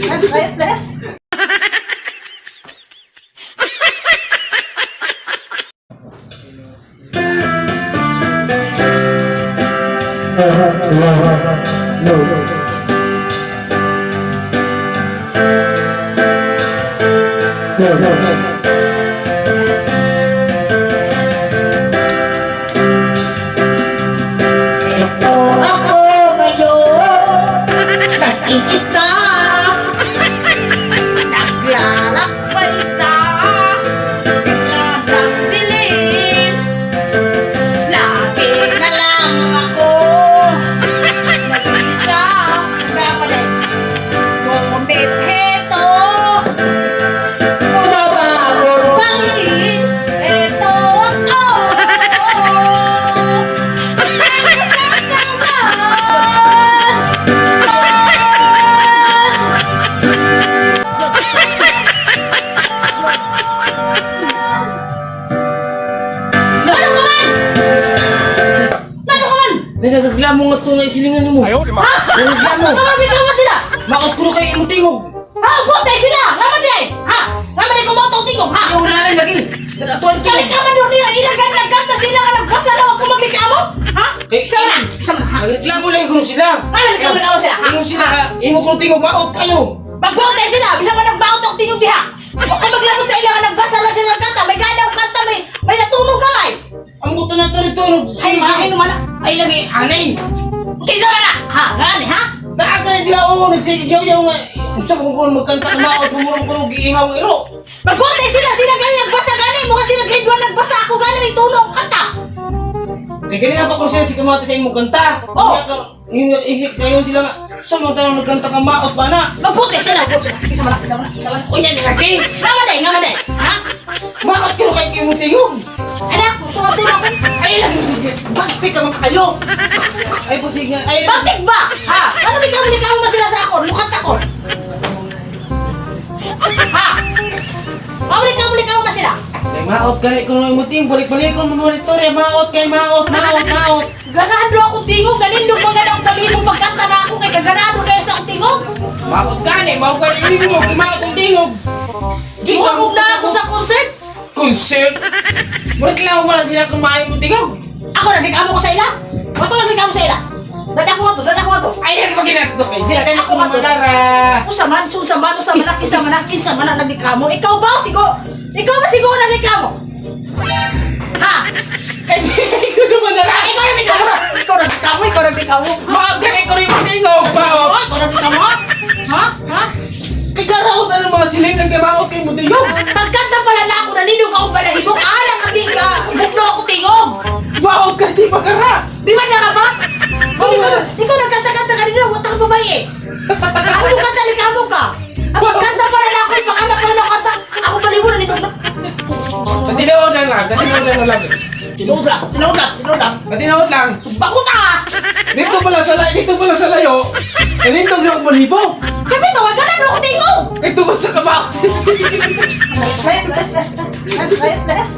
Layas, layas, layas. Ito ako ngayon, nag-iisa, naglalakbay sa gitna ng dilim. Lagi na lang ako nag-iisa. Dapat eh, ngunit heto, mabago pa rin. Ito ako. Ano ka man? Ano ka man? Nagreklamo nga to nga isilingan nimo. Ayaw, di ma. Ha? Nagreklamo. Ano ka man sila? Maot kuno kay imong tingog. Ha? Butay sila! Nga man di ay! Ha? Nga man di kumotong tingog? Ha? Ayaw wala na lagi. Atuan Kali tingog. ka man doon nila ilagan nagkanta sila nga nagbasa na ako maglikamo? Ha? Kay- Isa man na! Isa man na! Ha? Nagreklamo lang kuno sila. Ano nagreklamo sila? Ha? Ingon sila ka, imo kuno tingog maot kayo. Magbote sila! Bisa man nagbaot ang tingog diha! Huwag ka maglabot sa ilang nagbasa lang sila ng kanta! May gana ang kanta! May natulog gamay! Ang buto na to rito. Ay, mahin naman na! Ay lagi anay. Kinsa man na! Ha? Ngani ha? Naa ka na diha oo nagsigaw yaw nga. Unsa ko kuno magkanta ka maot pumurong kuno giihaw ang iro. Magbote sila! Sila gani nagbasa gani! Mukha sila grade 1 nagbasa ako gani may tulog ang kanta! Kay gani nga pa kung sila si kamata sa imong kanta. Oh. Ngayon ngayon sila nga sa mga tayo nagkanta ka maot pa na. Magbote sila! Magbote sila! Isa man na! Isa man na! Isa man na! Unya ni lagi. Nga man day! Nga man day! Ha? Maot kuno kay imong tingog. Anak! Tuwa din ako! Ay lagi sige. Bagti ka man kayo. Ay pusig nga ay Bakit ba? Ha? Ano may kamo ni kamo man sila sa akon? Mukha takon. Ha? Mao ni kamo man sila. Kay maot gani kuno imong tingog balik-balik ko mo istorya maot kay maot maot maot. Ganado ako tingog, ganindog mga akong balibong pagkanta na ako kay kaganado kayo sa akong tingog. Maot gani mao gani imo kay maot ang tingog. Di ka Muhakog na ako sa concert. concert. Murag lang wala sila kumain mo tingog. Ako nagreklamo ko sa ila. Wato nagreklamo sa ila. Dada ko ato, dada ko ato. Ay lagi paginatdo kay di kay ko malara. Usa man, susa man, usa man, kinsa man, kinsa man ang nagreklamo. Ikaw ba o sigo? Ikaw ba sigo nagreklamo? Ha? Kay di kay ko malara. Ah, ikaw nagreklamo na. Ikaw nagreklamo, ikaw nagreklamo. Maot gani ko rin tingog maot. Oh, ikaw nagreklamo ha? Ha? Ha? Kay garaot na ng mga silingan kay maot kay mo tingog. Pagkanta pala na ako, nalindog ako balahibok. Alang ka di ka, bukno ako tingog. Maot ka di magara. Di ba na ka ba? Ikaw, ikaw nagkanta-kanta ka dito, wata ka babae eh. Ako mo kanta, likamo ka. Ang pagkanta pala na ako, ipakanak pala na ako kanta. Ako balibo, nalindog na. Sa tinuod lang lang, sa tinuod lang lang. Tinuod lang, tinuod lang, tinuod lang. Sa tinuod lang. Sumbako ka! Dito pala sa layo, dito pala sa layo. Nalindog na ako balibo. Kami tawagan na ako tingog! Kay tungod sa kamao. Layas, layas, layas, layas, layas, layas.